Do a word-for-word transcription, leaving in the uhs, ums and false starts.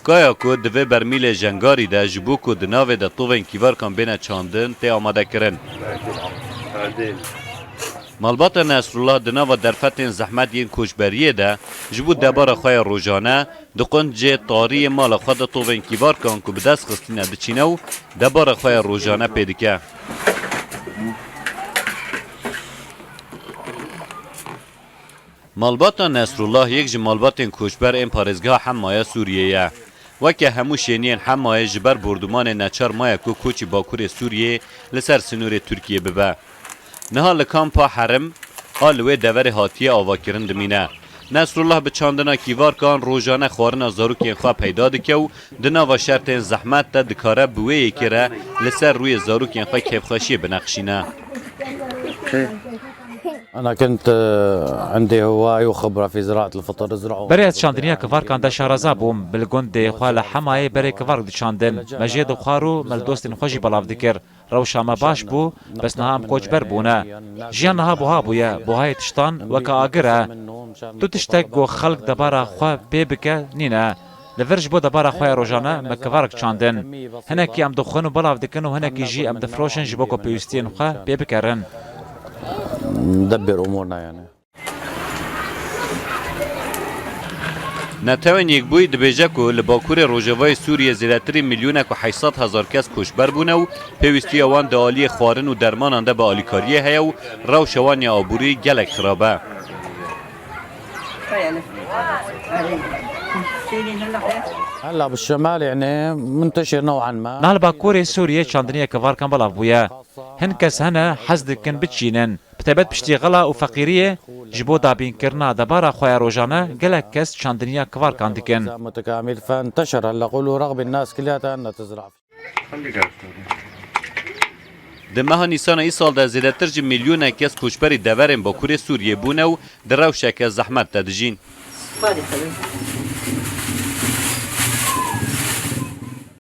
Kaya ku di vê bermîlê jengarî de ji bo ku di navê de tovên kîvarkan bêne çandin tê amadekirin. Malbata Nesrullah di nava derfetên zehmet yên koçberiyê de ji bo debara xwe ya rojane di quncê tarî yê mala xwe de tovên kîvarkan ku bi dest xistîne diçîne û debara xwe ya rojane pê dike. Malbata Nesrullah yek ji malbatên koçber ên parêzgeha Hemaya Sûriyê ye. Weke hemû şêniyên Hemayê ji ber bordûmanê neçar maye ku koçî bakurê Sûriyê li ser sinûrê Tirkiyê bibe. Niha li kampa Herim a li wê deverê hatiye avakirin dimîne. Nesrullah bi çandina kîvarkan rojane xwarina zarokên xwe peyda dike û di nava şertên zehmet de dikare bi wê yekê re li ser rûyê zarokên xwe kêfxweşiyê binexşîne. أنا كنت آه، عندي هواي وخبرة في زراعة الفطر، أزرعه. Berê ez çandiniya kivarkan de şareza bûm. Bi li gundê xwe li Hemayê berê kivark diçandin. Me jê dixwar û me li dostên xwe jî belav dikir. Rewşa me baş bû, bes niha em koçber bûne. Jiyan niha buha bûye, buhayê tiştan weke agir e. Tu tiştek ku xelk debara xwe pê bike nîne. Li vir ji bo debara xwe ya rojane me kivarek çandin. Hinekî em dixwin û belav dikin û hinekî jî em difiroşin ji bo ku pêwîstiyên xwe pê bikerin. ندبر امورنا يعني. Netewên Yekbûyî dibêje ku li bakurê rojavayê Sûriyê zêdetirî milyonek û heyşt sed hezar kes koçber bûne û pêwîstiya wan di aliyê xwarin û dermanan de bi alîkariyê heye û rewşa wan ya aborî gelek xirab e. هلا بالشمال يعني منتشر نوعا ما. Niha li Bakurê Sûriyê çandiniya kivarkan belav bûye. Hin kes hene hez dikin biçînin. Bi taybet piştî xela û feqîriyê ji bo dabînkirina debara xwe ya rojane gelek kes çandiniya kivarkan dikin. متكامل فانتشر هلا قولوا رغب الناس كلياتها انها تزرع. Di meha Nîsana îsal de zêdetir ji milyonek kes koçberî deverên Bakurê Sûriyê bûne û di rewşeke zehmet de dijîn.